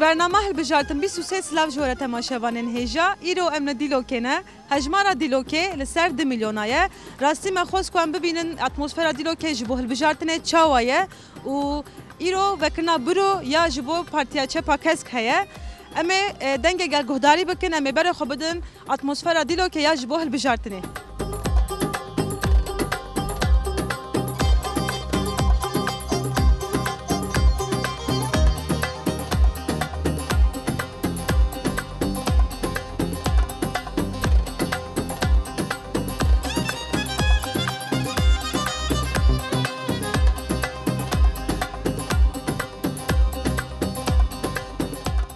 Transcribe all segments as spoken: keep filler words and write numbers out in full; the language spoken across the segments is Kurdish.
Bernama hilbijartin bîst û sê silav ji we re temaşevanên hêja. Îro em li Dîlokê ne. Hejmara Dîlokê li ser du milyona ye. Rastî me xwest ku em bibînin atmosfera Dîlokê ji bo hilbijartinê çawa ye û îro vekirina biro ya ji bo Partiya Çepa Kesk heye. Em ê, e, dengê gel guhdarî bikin, em ê berê xwe bidin atmosfera Dîlokê ya ji bo hilbijartinê.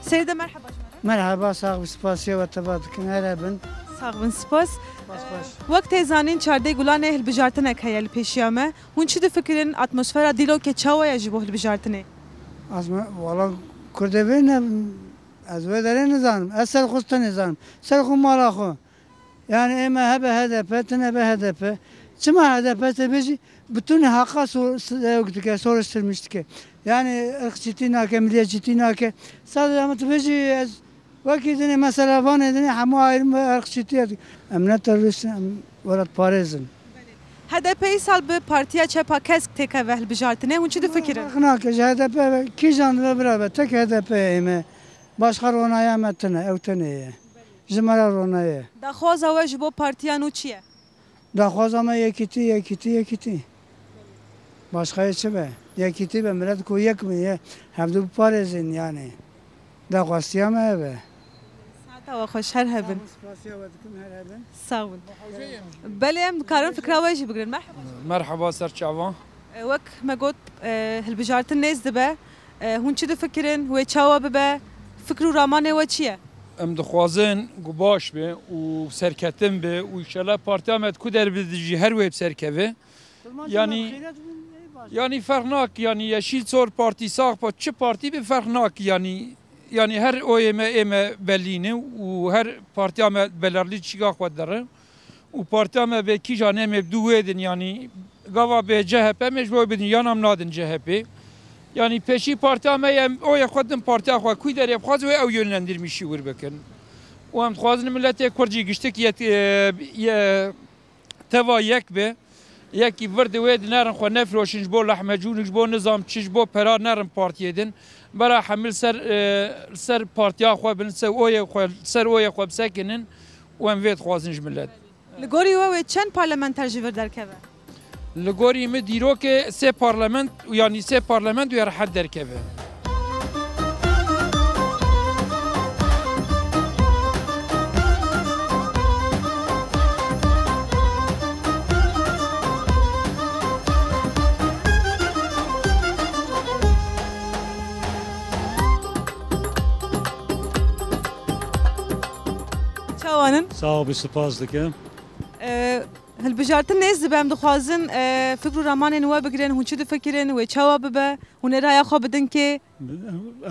Seyde, merheba ji me re. Merheba, sax bin, spasiya we teva dikin, her hebin. Sax bin, spas. Spas, spas. Wek tê zanîn, çardê Gulanê hilbijartinek heye li pêşiya me. Hûn çi difikirin, atmosfera Dîlokê çawa ye ji bo hilbijartinê? Azme, wala Kurdê vê ne, ez wê derê nizanim. Ez ser xwe tenê zanim. Ser xwe mala xwe. Yani ê MHP, HDP, tine be HDP. Çima HDP te bêjî? Bütün haqa sor-, s-, ew dike, soruşturmuş dike. Yani ırkçıtî nake, milliyetçîtî nake. Sadece ama tu bêjî ez wekî dinê mesela Vanê dinê hemû ayrım ve ırkçıtî ye. Em ne terörist in, em welatparêz in. HDP îsal bi Partiya Çepa Kesk têkeve hilbijartinê. Hûn çi difikirin? Ferq nake, ji HDP ve kîjan dibe bira be, tek HDP ye me. Başqa ronaya me tine, ew tenê ye. Ji me re ronaye. Daxwaza we ji bo partiya nû çi ye? Daxwaza me yekîtî, yekîtî, yekîtî. Başqa yê çi be? Yekîtî be, milet ku yek be, ye, hevdu biparêzin yani. Daxwastiya me ev e. Saeta we xweş, her hebin. Spasiya we dikim, her hebin. Sağ olun. Belê, em dikarin fikra we jî bigirin. Merhaba. Merhaba, ser çavan. E, wek me got, e, hilbijartin nêz dibe. E, hûn çi difikirin? Wê çawa bibe? Fikr û ramanê we çi ye? Em dixwazin ku baş be û serketin be û înşallah partiya me ku derbe jî her wê bi ser keve. Yanî, yanî ferq nak, yanî Yeşîl, Sol Partî, Sağ Partî, çi partî be ferq nak, yanî, yanî her oyê me ê me belî ne û her partiya me belerlî çîka xwe dere. Û partiya me bê kîjan em ê bi dû wê din, yanî gava bê CHP me ji bo bidin, yan em nadin CHP. Yanî pêşî partiya me em oyê xwe din partiya xwe kû derê bixwazin wê ew yönlendirmişî wir bikin. Û em dixwazin miletê Kurd jî giştik yet-, e, ye-, teva yek be. Yekî vir di wê di nerin xwe nefroşin ji bo lehmecûnik, ji bo nizam çi, ji bo pera nerin partiyê din. Bera hemil ser, e, ser partiya xwe bin, ser oyê xwe, ser oyê xwe bisekinin û em vê dixwazin ji milet. Li gorî we wê çend parlamenter ji vir derkeve? Li gorî min dîrokê sê parlament, yanî sê parlament wê rehet derkeve. Çawan in? Sağ ol, spas dikim. E, hilbijartin nêz dibe, em dixwazin, e, fikr û ramanên we bigirin, hûn çi difikirin, wê çawa bibe, hûn ê raya xwe bidin kê?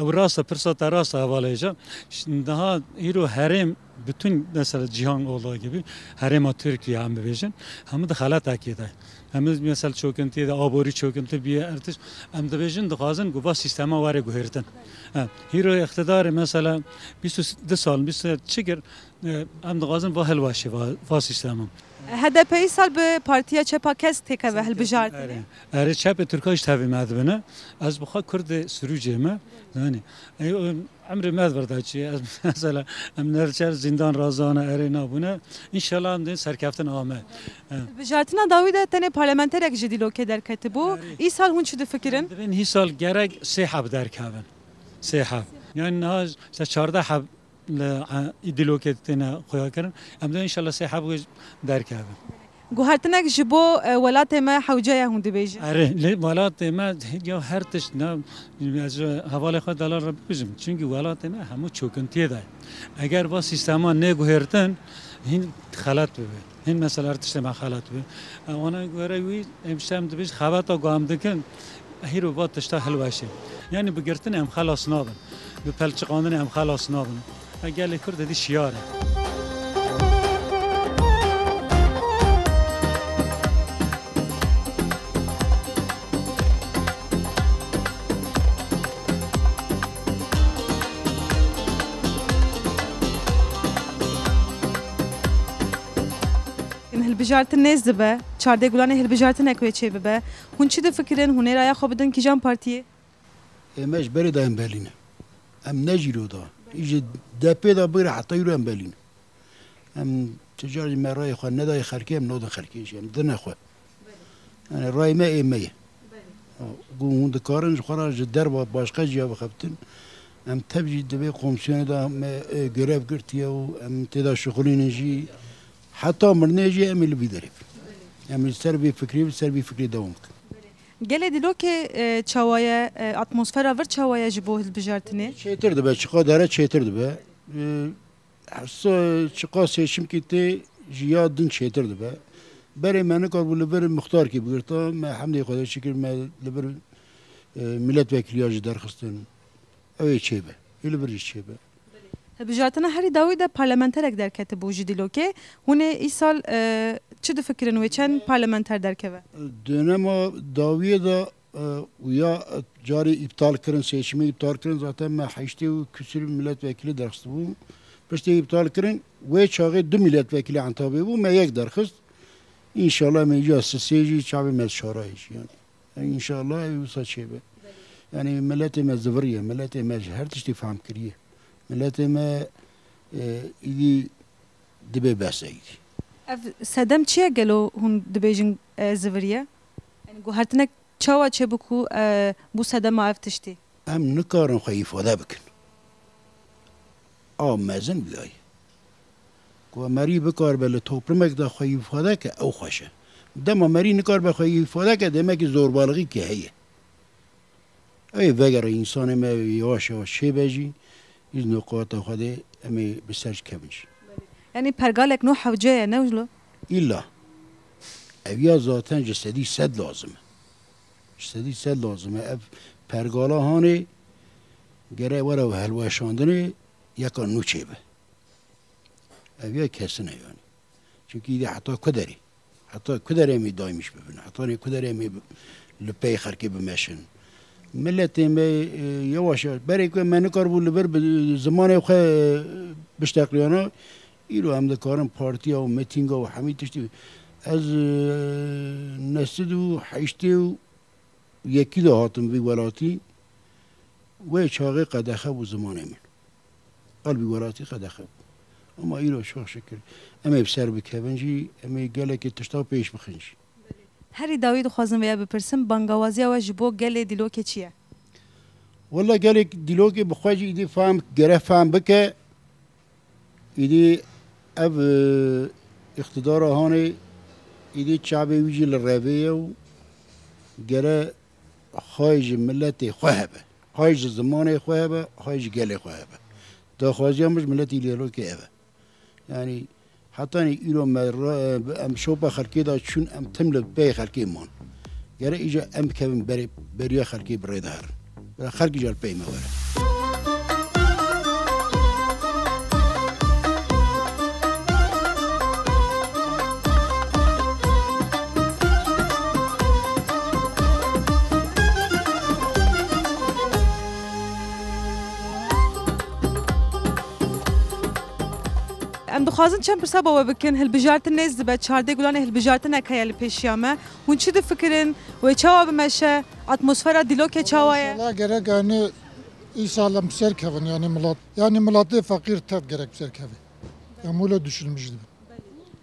Ew rast e, pirsa te rast e, hevalê hêja. Ş-, niha îro herêm, bütün mesela cihan olduğu gibi herêma Türkiye em bibêjin, hemû di xeletekê de. Hemû mesela çöküntüyê de, aborî çöküntü bûye, ertiş, em dibêjin, dixwazin ku va sîstema were guhêrtin. He, îro îqtidarê mesela bîst û du sal, bîst û çi kir, e, em dixwazin va hilweşê va, va sîstema. HDP îsal bi Partiya Çepa Kesk têkeve hilbijartinê. Erê, erê, çepê Tirka jî tevî me dibine. Ez bi xwe Kurdê Sirûcê me. Yani, e, emrê me divirda çi. Ez mesela, em nerçer zindan razana erê nabûne. Înşallah em dê serkeftin ame. E. Hilbijartina dawî de tenê parlamenterek ji Dîlokê derketibû. Erê. Îsal hûn çi difikirin? Em dibên îsal gerek sê heb derkevin. Sê heb. Yani niha işte çardeh heb li, e, Dîlokê têne xuya kirin. Em dê înşallah sê heb wê derkevin. Guhertinek ji bo, e, welatê me hewce ye hûn dibêjin? Erê, lê welatê me ya her tişt ne, ez ji hevalê xwe delal re bibêjim. Çünkü welatê me hemû çöküntiyê de. Eger va sîstema nêguhêrtin, hîn xelet bibe. Hin mesela tiştê me xelat be. E, ona göre wî, em işte em dibêjin xebata ku em dikin, hîro va tişta hilweşê. Yani bi girtin em xelas nabin. Bi pelçiqandin em xelas nabin. E, gelê Kurd êdî şiyar e. Bijartin nêz dibe, çardeh Gulanê hilbijartinek wê çêbibe. Hûn çi difikirin? Hûn ê raya xwe bidin kîjan partiyê? Ê me ji berê de em belî ne. Em ne jî lo da. Ji depê de bigire heta îro em belî ne. Em tu car jî me rayê xwe nedayê xelkê, em nodin xelkê jî. Em dine xwe. Yani rayê me ê me ye. Ku hûn dikarin ji xwe re ji derva başqa jî ya bixebtin. Em tev jî di vê komsiyonê de me, e, görev girtiye û em tê de şixulînin jî. Heta mirinê jî em ê li vî derê bin. Em ê li ser vê fikrê, li ser vê fikrê dewam bikin. Gelê Dîlokê, e, çawa ye? E, atmosfera vir çawa ye ji bo hilbijartinê? Çêtir dibe, çiqa dere çêtir dibe. E, Hesa çiqa seçimkî tê ji ya din çêtir dibe. Berê me nikarbû li vir muxtarkî bigirta, me hemdê Xwedê şikir me li vir, e, miletvekiliya jî derxistin. Ew ê çêbe. Ê li vir jî çêbe. Hilbijartina herî dawî de parlamenterek derketibû ji Dîlokê. Hûn ê îsal, e, çi difikirin wê çend parlamenter derkeve? Dönema dawiyê de e, û ya, e, carê îptal kirin, seçimê îptal kirin, zaten me heştê û küsur milletvekili derxistibû. Piştê îptal kirin, wê çaxê du milletvekili Entabê bû, me yek derxist. Înşallah me ya sisê jî çavê me şarayê jî yani. Yani înşallah ew wisa çêbe. Yani milletê me ziviriye, milletê me ji her tiştî fehm kiriye. Milletê me, e, îdî dibe bes e îdî. Ev sedem çi ye gelo hûn dibêjin, e, ziviriye? Yani guhertinek Çawa çêbû ku, e, bû sedema ev tiştî? Em nikarin xwe îfade bikin. A mezin bûyayî. Ku merî bikaribe li toplumek de xwe îfade ke, ew xweş e. Dema merî nikaribe xwe îfade ke, demek ki zorbalixî ki heye. Ew ê vegere, însanê me yavaş yavaş çêbe jî, îzno qeweta Xwedê em ê bi ser kevin jî. Yanî pergalek nû hewce ye, ne wilo? Îlla. Ev ya zaten ji sedî sed lazim e. Ji sedî sed lazim e. Ev pergala hanê gere were û helweşandinê yeka nû çêbe. Ev ya kesin e yanî. Çimkî îdî heta ku derê? Heta ku derê em ê daymîş bibin? Heta nê ku derê em ê bi-, li pey xelkê bimeşin? Miletê me, e, yavaş yavaş, berê ku me nikaribû li vir bi zimanê xwe bişteqliyana, îro em dikarin partiya û mitînga û hemî tiştî. Ez, e, neh sed û heştê û yekî de hatim vî welatî, wê çaxê qedexe bû zimanê min. Qelbî welatî qedexe bû. Ama îro çok şükür em ê bi ser bikevin jî, em ê gelekê tişta pêş bixin jî. Herî dawî dixwazim vêya bipirsim, bangawaziya we ji bo gelê Dîlokê çi ye? Wela gelê Dîlokê bi xwe jî îdî fehm, gere fehm bike, îdî ev, e, îqtidara hanê îdî çavê wî jî li revê ye û gere xway ji miletê xwe hebe, xway ji zimanê xwe hebe, xway ji gelê xwe hebe. Daxwaziya min ji miletî Dîlokê ev e. Yanî hetanî îro me re-, em şopa xelkê de çûn, em tim li pey xelkê man. Gere îca em bikevin berê, beriya xelkê bi rê de herin. Bila xelk îca li pey me were. Em dixwazin çend pirsa bo we bikin. Hilbijartin nêz dibe, çardeh Gulanê hilbijartinek heye li pêşiya me. Hûn çi difikirin? Wê çawa bimeşe? Atmosfera Dîlokê çawa ye? Înşallah gerek yani îsal em bi ser kevin yani milat. Yani milatê feqîr tev gerek bi ser keve. Em wilo düşünmüş dibin.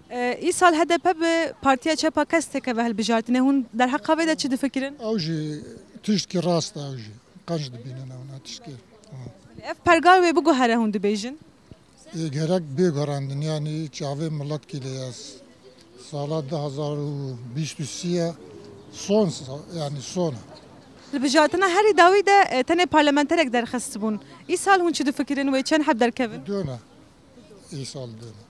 E, îsal H D P bi Partiya Çepa Kes têkeve hilbijartinê. Hûn derheqa vê de çi difikirin? Ew jî tiştkî rast e, ew jî. Qenc dibînin ew ne tiştkî. Ha. Ev pergal wê biguhere hûn dibêjin? Ê, gerek bê guherandin, yanî çavê milet kî lê ye. Sala du hazar û bîst û sê ye, son sa-, yanî son e. Li bijartina herî dawî de, e, tenê parlamenterek derxistibûn. Îsal hûn çi difikirin wê çend heb derkevin? Done. Îsal done.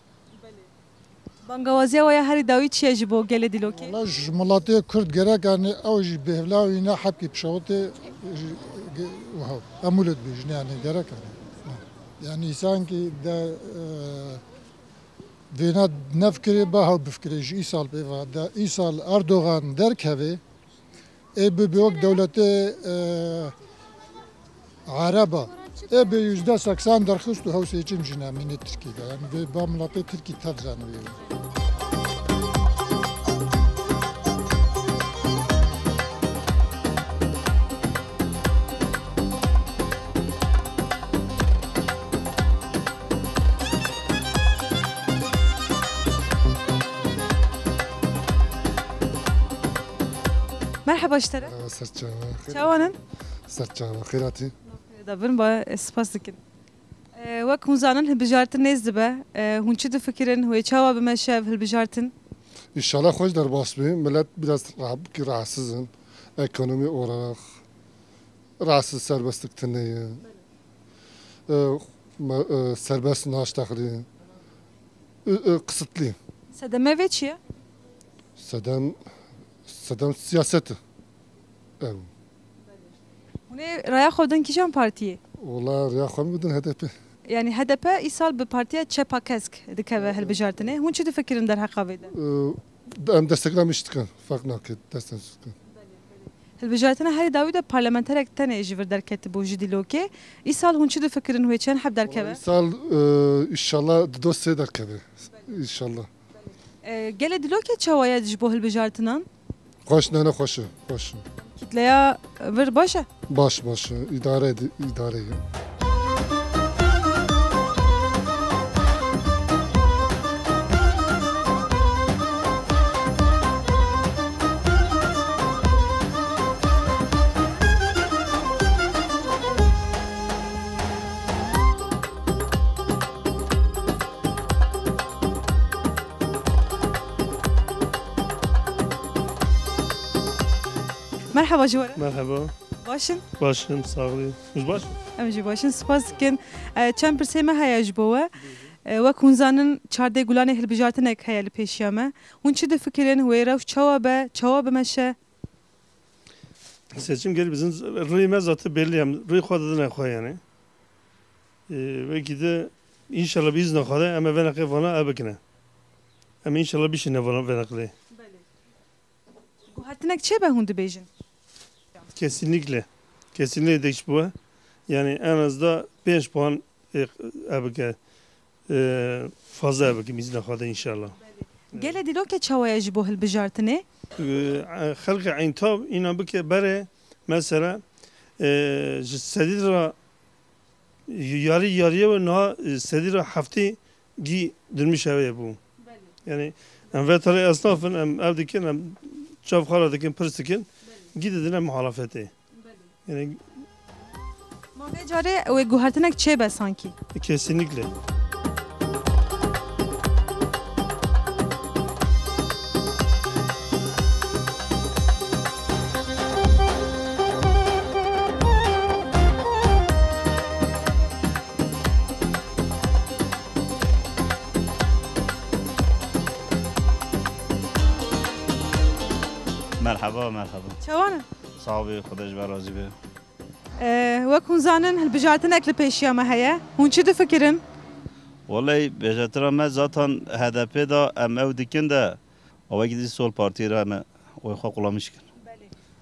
Bangawaziya we ya herî dawî çi ye ji bo gelê Dîlokê? Wala ji miletê Kurd gerek, yani ew jî bêhvla wî ne hepkî pişewitê, ji, ge-, wiha. Em wilo dibêjin, yani gerek, yani. Yani însankî de, e, vêna nefikirê, ba hew bifikirê ji îsal pê ve. De îsal Erdogan derkevê, Ê bibe wek dewletê, e, Ereba. Ê bê yüzde seksen derxist û hew seçim jî nemîne Tirkî de. Yani vê ba miletê Tirkî tev zanibê. Merheba ji te re. Merhaba, ser çava. Çawan in? Ser çava, xêr hatî. Da bin ba, ez spas dikin. E, wek hûn zanin, hilbijartin nêz dibe. E, hûn çi difikirin? Wê çawa bimeşe ev hilbijartin? İnşallah xweş derbas bê. Millet biraz rah-, ki rahatsız in. Ekonomi olarak rahatsız, serbestlik tine ye. E, me-, e, serbest naştexlî. E, e, kısıtlı. Sedeme vê çi ye? Sedem, sedem siyaset e. Ev. Hûn ê raya xwe bidin kîjan partiyê? Wala raya xwe bidin H D P. Yani H D P îsal bi partiya çepa kesk dikeve hilbijartinê. Hûn çi difikirin derheqa vê de? Ee, em desteklemiş dikin. Fark nake, desteklemiş dikin. Hilbijartina herî dawî de parlamenterek tenê ji vir derketibû ji Dîlokê. Îsal hûn çi difikirin wê çend heb derkeve? Îsal, e, inşallah di dostê derkeve. İnşallah. E, gelê Dîlokê çawa ye ji bo hilbijartinan? Xweş, ne, ne, xweş e, xweş e. Kitleya vir baş e? Baş, baş e. İdare edi-, idare ye. Merhaba ji we re. Merhaba. Baş in? Baş in, sağ olun. Siz baş in? Em jî baş in, spas dikin. E, çend pirsê me heye ji bo we. E, wek hûn zanin, çardê gulanê hilbijartinek heye li pêşiya me. Hûn çi difikirin? Wê rewş çawa be? Çawa bimeşe? Seçim gelip bizim rûyê me zaten belli, em rûyê xwe didine xwe yani. Ee, wekî de inşallah bi îzna Xwedê em ê vê neqê vana ev bikine. Em ê inşallah bişîne vana, vê neqlê. Guhertinek çê be hûn dibêjin? Kesinlikle. Kesinlikle değiş bu. Yani en az da pênc puan, e, ev bike. E, fazla ev bike mîzna Xwedê inşallah. Gelê Dîlokê çawa ye ji bo hilbijartinê? E, xelkê Eyntab îna bike berê mesela, e, ji sedî ra yarî yarîye ve niha, e, sedî ra heftê gî dirmîş ev ê bû. Yani em vê talê esnaf in, em ev dikin, em çav xwe re dikin, pirs dikin, gî didine muhalefetê. Yani Ma vê carê wê guhertinek çê be sankî? Kesinlikle. Merhaba, merhaba. Çawan in? Sax bî, Xwedê ji we razî be. Ee, wek hûn zanin, hilbijartinek li pêşiya me heye. Hûn çi difikirin? Wellahî, bêjetina me zaten H D P da em ew dikin de, awekî dî Sol Partiyê re me oy xwe qulamiş kin.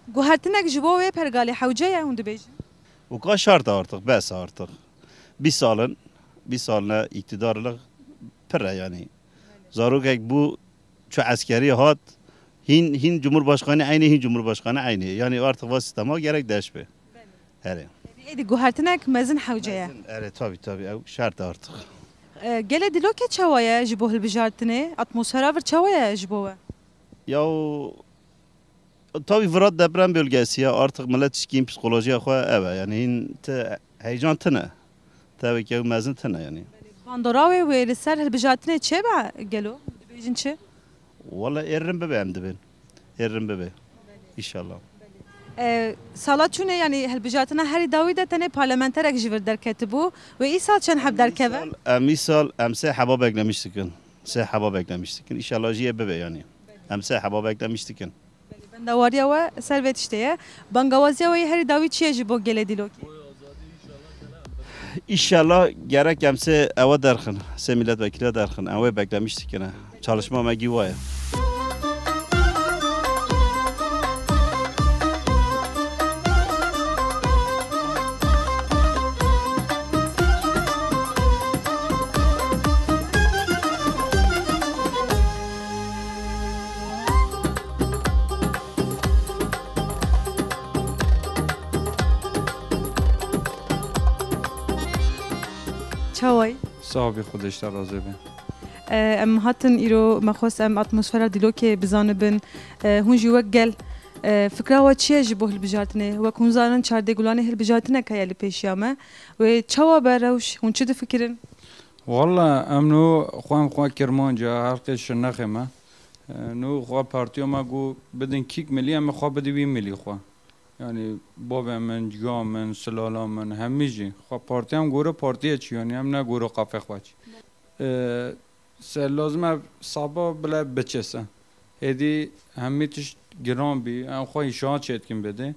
Guhertinek ji bo wê pergalê hewce ye, hûn dibêjin? Û ka şart e artık, bes e artık. Bîst sal in, bîst sal ne îktîdarlik pir e yani. Zarokek bû çu eskerî hat, hîn, hîn Cumhurbaşkanı eynî, hîn Cumhurbaşkanı eynî. Yani artık va sistema gerek değiş be. Herê. Êdî guhertinek mezin hewce ye. Mezin, erê, tabii, tabii, ew şart e artık. E, gelê Dîlokê çawa ye ji bo hilbijartinê? Atmosfera vir çawa ye ji bo we? Ya o, tabii Fırat deprem bölgesi ya, artık millet tişkîn psikolojiya xwe ev e. Yani hîn te heyecan tine. Teveke ew mezin tine yani. Bandora wê wê li ser hilbijartinê çê be gelo? Dibêjin çi? Wala êrin bibe em dibên. Êrin bibe. İnşallah. E, sala çûnê, yani hilbijartina herî dawî de tenê parlamenterek ji vir derketibû. Wê îsal çend heb derkeve? Em îsal, em îsal, em sê heba beklemiş dikin. Sê heba beklemiş dikin. İnşallah jî yê bibe yani. Em sê heba beklemiş dikin. Bendawariya we ser vê tiştê ye. Bangawaziya we yê herî dawî çi ye ji bo gelê Dîlokê? İnşallah gerek em sê ewe derxin, sê milletvekili derxin. Em wê beklemiş dikine. Çalışma me gî wa ye. Çawayî? Sax bî, Xwedê ji te razî be. E, em hatin îro, me xwest em atmosfera Dîlokê bizanibin. E, hûn jî wek gel E, fikra we çi ye ji bo hilbijartinê? Wek hûn zanin, çardê Gulanê hilbijartineke ye li pêşiya me. Wê çawa be rewş? Hûn çi difikirin? Walla em nû xwe em xwe Kirmanc e, helqê Şirnexê me. E, nû xwe partiya me got bidin kîk milî, em ê xwe bidin wî milî xwe. Yanî bavê min, ciya min, silala min, hemî jî. Xwe partiya em gore partiye çi, yanî em negore qafê xwe çi. E, se lazim e saba bile biçe se. Hêdî hemî tişt giran bî, em xwe înşaat çêdikin bidê.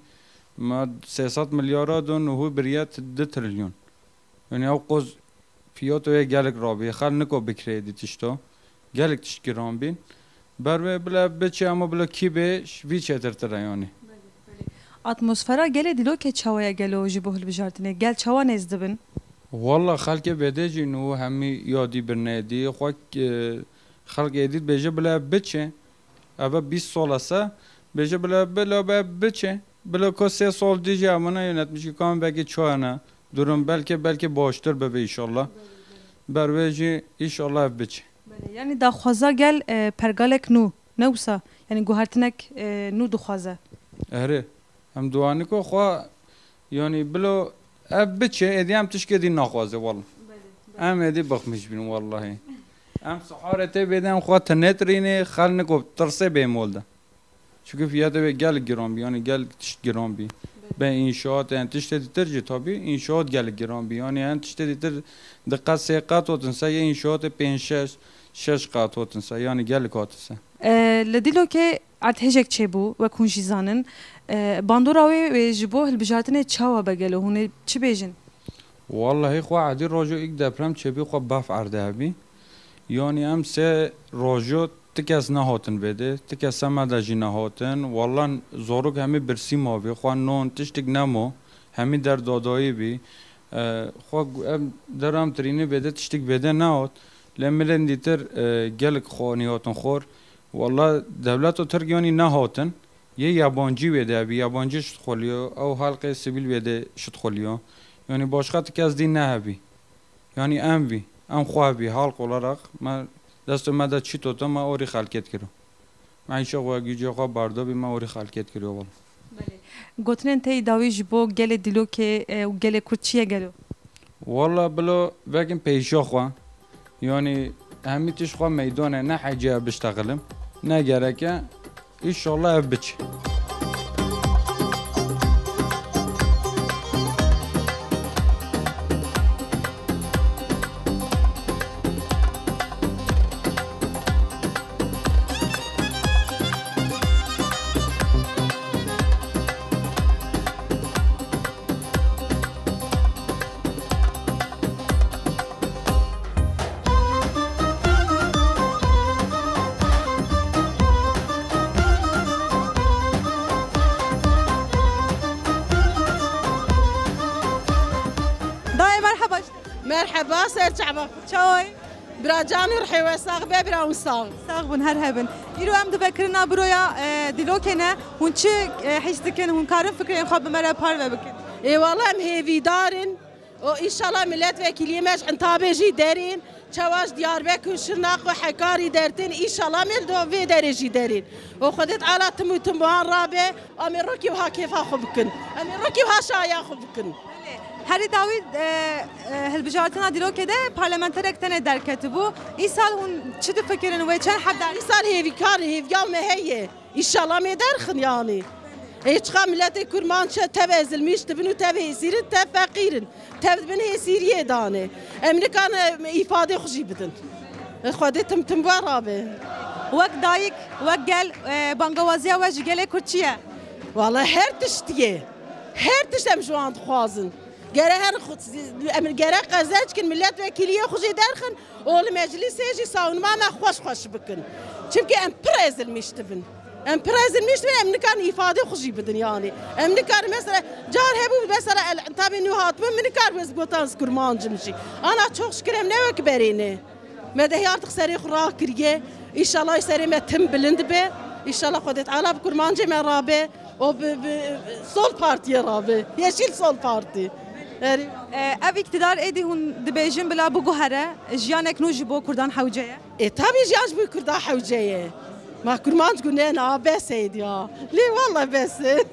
Me sê sed milyara do, nû biriye t-, du trilyon. Yanî ew qoz fiyato ye gelek rabî, xel niko bikirê hêdî tişto. Gelek tişt giran bîn. Ber wê bile biçe, ama bile kî bê, ş-, vî çêtirtir e yanî. Atmosfera gelê Dîlokê çawa ye gelo ji bo hilbijartinê? Gel çawa nêz dibin? Walla xelkê vêdê jî nû hemî yadî birine dî. Xwe, e, xelkê dî dibêje bile biçe. Eve bîst sal e se, bêje bile, bile be biçe. Bile ko sê sal dî jî emana yönetmişî kan belkî çawa ne. Durum belkî, belkî baştir bibe înşallah. Ber wê jî înşallah ev biçe. Belê, yanî daxwaza gel, e, pergalek nû, ne wisa? Yanî guhertinek, e, nû dixwaze. Erê. Em duaniko xwe, yanî bilo ev biçe, êdî em tişkê dî naxwaze walla. Belê, belê. Em êdî bixmîş bîn wallahî. Em siharê tê bêde em xwe tinetirînê, xel niko tirsê bê mol de. Çunke fiyatê wê gelek giran bî, yanî gelek tişt giran bî. Belê. Be înşaat, yani tiştê dîtir jî tabî, înşaat gelek giran bî. Yanî en tiştê dîtir di qet sê qet hatin se, yê înşaatê pênc şeş, şeş qet hatin se, yanî gelek hatin se. E, li Dîlokê erdhêjek çêbû, wek hûn jî zanin. E, bandora wê, wê ji bo hilbijartinê çawa be gelo? Hûn ê çi bêjin? Wallahî xwe edî rojo ilk deprem çêbî xwe bef erdê hebî. Yanî em sê rojo ti kes nehatin vêdê, ti kes semeda jî nehatin. Walla zorok hemî birsî mabî, xwe non tiştik nemo, hemî der dadayî bî. E, xwe gu-, em deram tirînî vêdê tiştik vêdê nehat. Lê milên dîtir, e, gelek xanî hatin xor. Walla dewleto Tirk yanî nehatin. Yê yabancî wê de hebî, yabancî şitxuliyo, ew halqê sivîl wê de şitxuliyo. Yanî başqa ti kes dî nehebî. Yanî em vî, em xwe hebî, halk olarak me, destê me de çî toto, me orî xelkê dikiro. Me îşe xwe, gücê xwe bardabî, me orî xelkê dikiro wala. Belê. Gotinên te yî dawî ji bo gelê Dîlokê, e, û gelê Kurd çi ye gelo? Walla bilo vekin pêşiya xwe. Yanî hemî tişt xwe meydan e, ne hece biştexilim, ne gerek e. Înşallah ev biçe. Dayê, merheba. Merheba, ser çava. Çaway? Bira can û rihê we sax be, bira hûn sax. Sax bin, her hebin. Îro em di vekirina biroya, e, Dîlokê ne. Hûn çi, e, hîs dikin? Hûn karin fikrên xwe bi me re parve bikin? Ê wala em hêvîdar in. Û înşallah milletvekiliyê me ji Entabê jî derên, çawa ji Diyarbekir û Şirnak û Hekarî dertên, înşallah em ê li do vê derê jî derên. Û Xwedê Teala tim û tim wan rabe, em ê rokî wiha kêfa xwe bikin. Em ê rokî wiha şaya xwe bikin. Herî dawî, e, e, hilbijartina Dîlokê de parlamenterek tenê derketibû. Îsal hûn çi difikirin wê çend heb der? Îsal hêvîkar, hêviya me heye. Înşallah em ê derxin yanî. Ê çiqa miletê Kurmanc tev ezilmîş dibin û tev hêsîr in, tev feqîr in. Tev dibin hêsîriyê danê. Em nikan, e, îfadê xwe jî bidin. E, Xwedê tim tim we rabe. Wek dayik, wek gel, e, bangawaziya we ji gelê Kurd çi ye? Wala her tişt ye. Her tişt em ji wan dixwazin. Gere her xwe, em gere qezenc kin, milletvekiliyê xwe jî derxin û li meclisê jî savunma me xweş xweş bikin. Çimkî em pir ezilmîş dibin. Em pir ezilmîş dibin, em nikarin îfadê xwe jî bidin yanî. Em nikarin mesela, car hebû mesela El Entabê nû hatibû, min nikar wez gotan ez kurmancim jî. Ana çok şükür em ne wek berê ne. Me de yartix serê xwe rakiriye. Înşallah serê me tim bilind be. Înşallah Xwedê Teala bi kurmancê me rabe. O bi, bi Sol Partiye rabe. Yeşil Sol Parti. Erê. E, ev îktidar êdî hûn dibêjin bila biguhere, jiyanek nû ji bo Kurdan hewce ye? E, tabî jiyan ji bo Kurda hewce ye. Ma kurmanc gune na bes êdî ya. Lê walla bes e.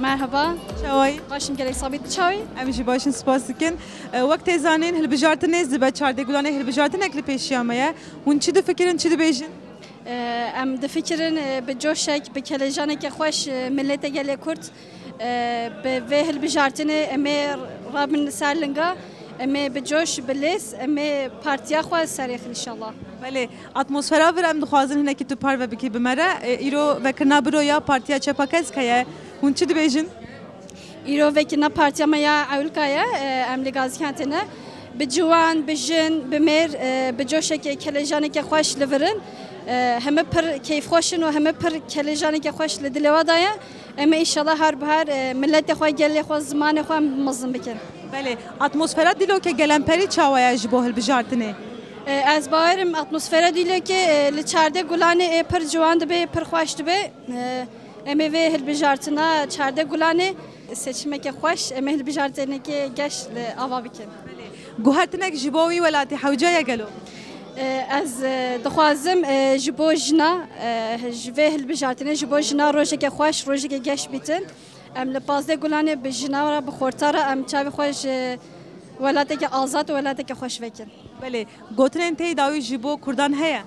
Merhaba. Çawayî? Başim, gelek sabit çawî? Em jî başin, spas dikin. E, wek tê zanîn, hilbijartinê zibe çardê gulanê hilbijartinek li pêşiya me ye. Hûn çi difikirin, çi dibêjin? E, em difikirin, e, bi coşek, bi kelejaneke xweş, e, milletê gelê Kurd, e, bi vê hilbijartinê em ê rabin li ser linga, em ê bi coş, bi lêz, em ê partiya xwe serêxin înşallah. Belê, atmosfera vir em dixwazin hinekî tu parve bikî bi me re. E, îro vekirina biro ya Partiya Çepa Kesk heye. Hûn çi dibêjin? Îro vekirina partiya me ya ewilka ye, e, em li Gazîkentê ne. Bi ciwan, bi jin, bi mêr, e, bi coşekê, kelejaneke xweş li vir in. E, heme pir keyfxweş in û heme pir kelejaneke xweş li dilê we de ye. Em ê înşallah her bi her, e, miletê xwe, gelê xwe, zimanê xwe em mezin bikin. Belê, atmosfera dîlokê gelemperî çawa ye ji bo hilbijartinê? E, ez bawerim atmosfera dîlokê, e, li çardê gulanê ê pir ciwan dibe, pir xweş dibe. E, em ê vê hilbijartina çardê gulanê seçimeke xweş, em ê hilbijartinekê geş li ava bikin. Guhertinek ji bo wî welatî hewce ye gelo? E, ez, e, dixwazim, e, ji bo jina, e, ji vê hilbijartinê ji bo jina rojeke xweş, rojeke geş bîtin. Em li pazdeh gulanê bi jina re, bi xorta re em çavê xwe ji welateke azad û welateke xweş vekin. Belê, gotinên tê dawî ji bo kurdan heye?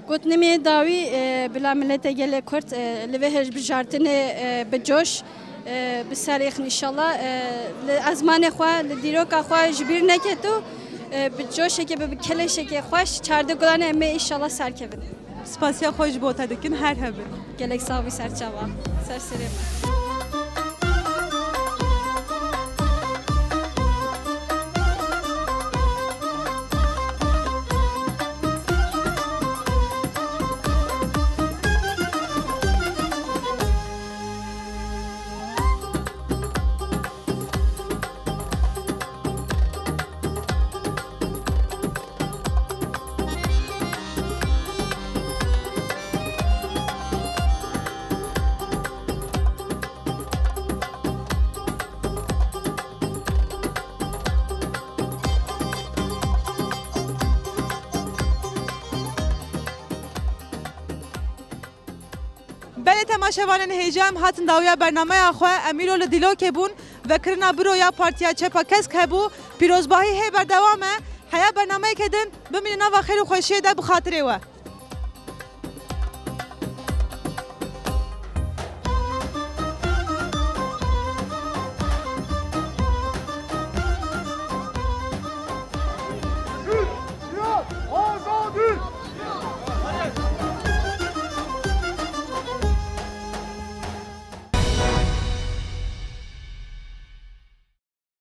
Gotinê me yê dawî, e, bila miletê gelê Kurd, e, li vê hilbijartinê, e, bi coş, e, bi ser êxin înşallah, e, li ezmanê xwe, li dîroka xwe ji bîr neketo, e, bi coşekê, bi, bi keleşekê xweş çardeh gulanê em ê înşallah serkevin. Spasiya xwe ji bo te dikin, her hebin. Gelek sax bî, serçava. Ser serê me. Belê temaşevanên hêja, em hatin dawiya bernameya xwe, em îro li Dîlokê bûn, vekirina biro ya Partiya Çepa Kesk hebû, pîrozbahî hê berdewam e, heya bernameyeke din bimînin nava xêr û xweşiyê de bi xatirê we.